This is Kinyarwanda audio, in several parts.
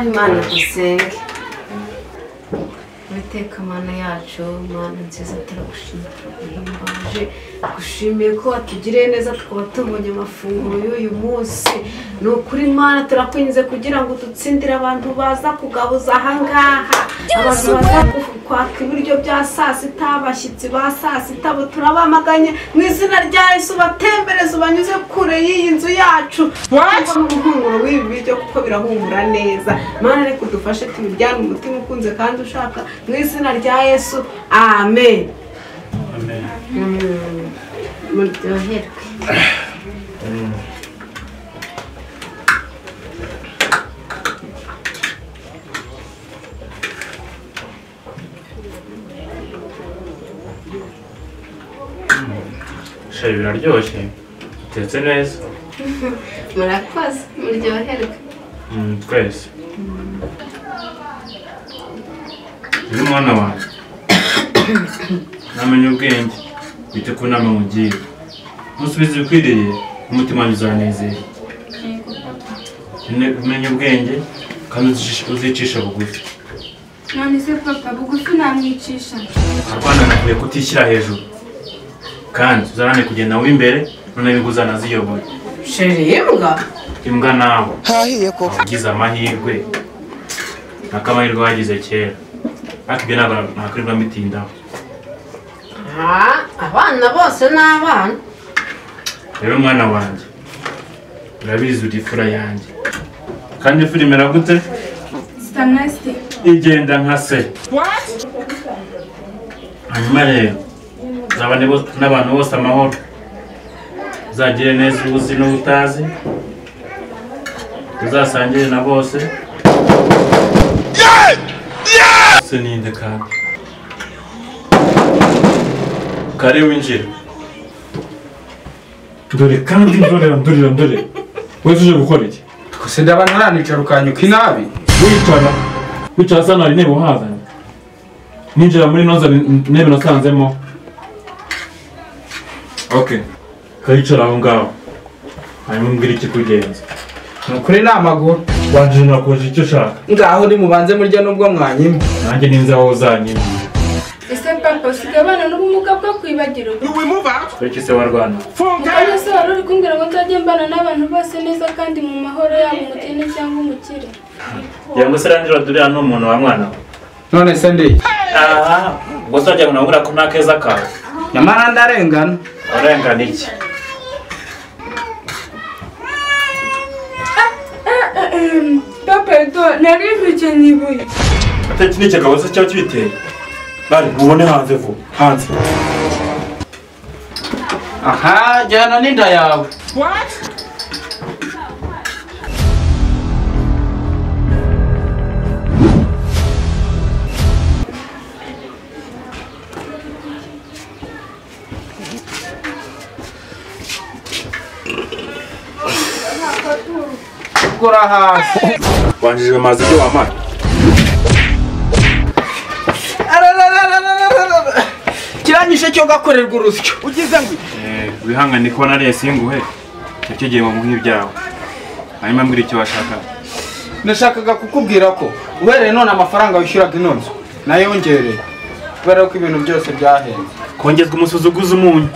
Imana dusenge. Uwiteka Mana yacu, Mana nziza, turagushimira, turaguhimbaje, gushimiye ko watugiriye neza tukaba tubonye amafunguro y'uyu munsi. Ni ukuri Mana turakwinze kugira ngo dutsindire abantu baza kugabuza aha ngaha, abantu baza kwaka ibiryo bya saa sita, abashyitsi ba saa sita, bo turabamaganye mu izina rya Yesu, batembereze ubanyuze kure y'iyi nzu yacu. Umuhumuro w'ibi biryo kuko birahumura neza. Mana reka udufashe tubiryane umutima ukunze kandi ushaka mu izina rya Yesu, amen. Amen. Muryoherwe. Sheri biraryoshye, utetse neza. Murakoze, muryoherwe. Twese. Uyu mwana wanjye namenye ubwenge, wite ku nama nkugira, ntusubize ibikwiriye, umutima wanjye uzanezerwa. Umenye ubwenge kandi uzicisha bugufi. None se papa, bugufi namwicisha? Arwana nakwiye kutishyira hejuru, kandi uzarane kugenda w'imbere, none ibintu uzanaziyoboye. Sheri imbwa? Imbwa nawe wagize amahirwe, n'akamahirwe wagize kera, ariko ibyo ntabwo nakwirirwa mbitindaho. Abana bose ni abana. Rero mwana wanjye, urabizi uri imfura yanjye, kandi imfura imera gute? Igenda nka se. Hanyuma rero uzabane n'abantu bose amahoro, uzagire neza uzi n'ubutazi, uzasangire na bose. Se ninde kandi kare winjira. Dore kandi ndorera ndorera ndore. Wewe uje gukora iki? Twese ndabana nanicara ukanyuka inabi. Wicara. Wicara sana ari ntebe uhazanye. Ninjira muri noza ntebe nasanzemo. Okay. Kayicara aho ngaho. Hanyuma umbwire ikikugenza. Nukuri namaguru. Wanje nakoje icyo ushaka. Ngaho ni mubanze murya nubwo mwanyima. Nanjye ninza aho uzanyima. Ese papa usigaye abana n'ubumuga bwo kwibagirwa? Kuki se warwana? Mukanya se wari uri kumbwira ngo nzajye mbana n'abantu bose neza kandi mu mahoro, yaba umukene cyangwa umukire. Yango se randira duriya ni umuntu wa mwana we. None se ndi? Aha, ubwo se wagira ngo nabura ko nta keza kawe. Nyamara ndarengana. Urengana iki? Papa do nari mbikenye ibuye. Ate iki ni ikigabo se cyaba kibiteye? Bari mubone hanze vuba, hanze. Aha, jyana n'inda yawe. What? Gura hasi. Wanjije amazi ibyo wamara. Kiranyishe cyo gakorerwa urusyo. Ugize ngo wihangane ko nariye singuhe. Cyo gihe bamuha ibyawe. Hanyuma mbwira icyo washaka. Nashakaga kukubwira ko uhereye none amafaranga wishyuraga ino nzu nayongereye kubera ko ibintu byose byahenze. Kongezwa umusuzuguza umunyu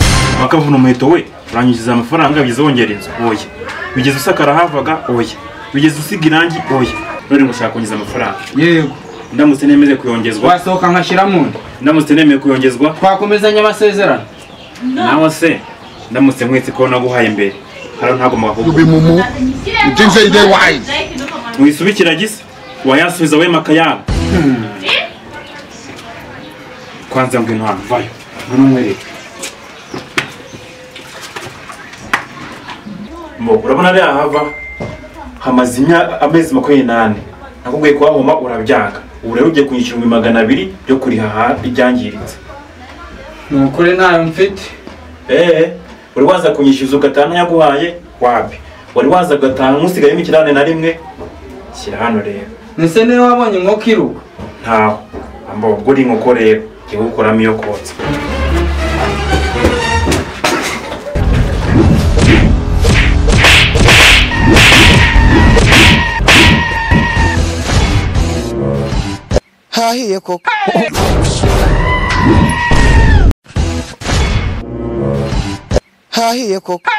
bakavuna umuheto we, uranyujiza amafaranga bigeze wongera inzu, oya. Bigeze usakara havaga, oya. Bigeze usiga irangi, oya. None ngushaka kongeza amafaranga. Yego. Ndamutse nemeze kuyongezwa. Wasohoka nkashyira mu nda. Ndamutse nemeye kuyongezwa twakomezanya amasezerano. Nawe se ndamutse nkwitse ko naguhaye imbere haro ntagomba kuguha. Wisubikira gisa wayasubiza we makayabo. Kwanza ngwino hano vayo ngwino nkwereke. Mbo urabona ariya hava hamaze amezi 28 nakubwiye kuhahoma urabyanga. Ubu rero ugiye kunyishyura 200 byo kurihaha ibyangiritse. Ni ukuri ntayo mfite. Wari waza kunyishyuza ugataha ntayaguhaye wapi? Wari waza ugataha nkusigayemo 41 shyira hano rero. Nese niwe wabonye inkoko iruka? Ntaho. Ambo ubwo uri inkoko rero ngiye gukuramo iyo kotsa. Hahiye koko. Hahiye koko.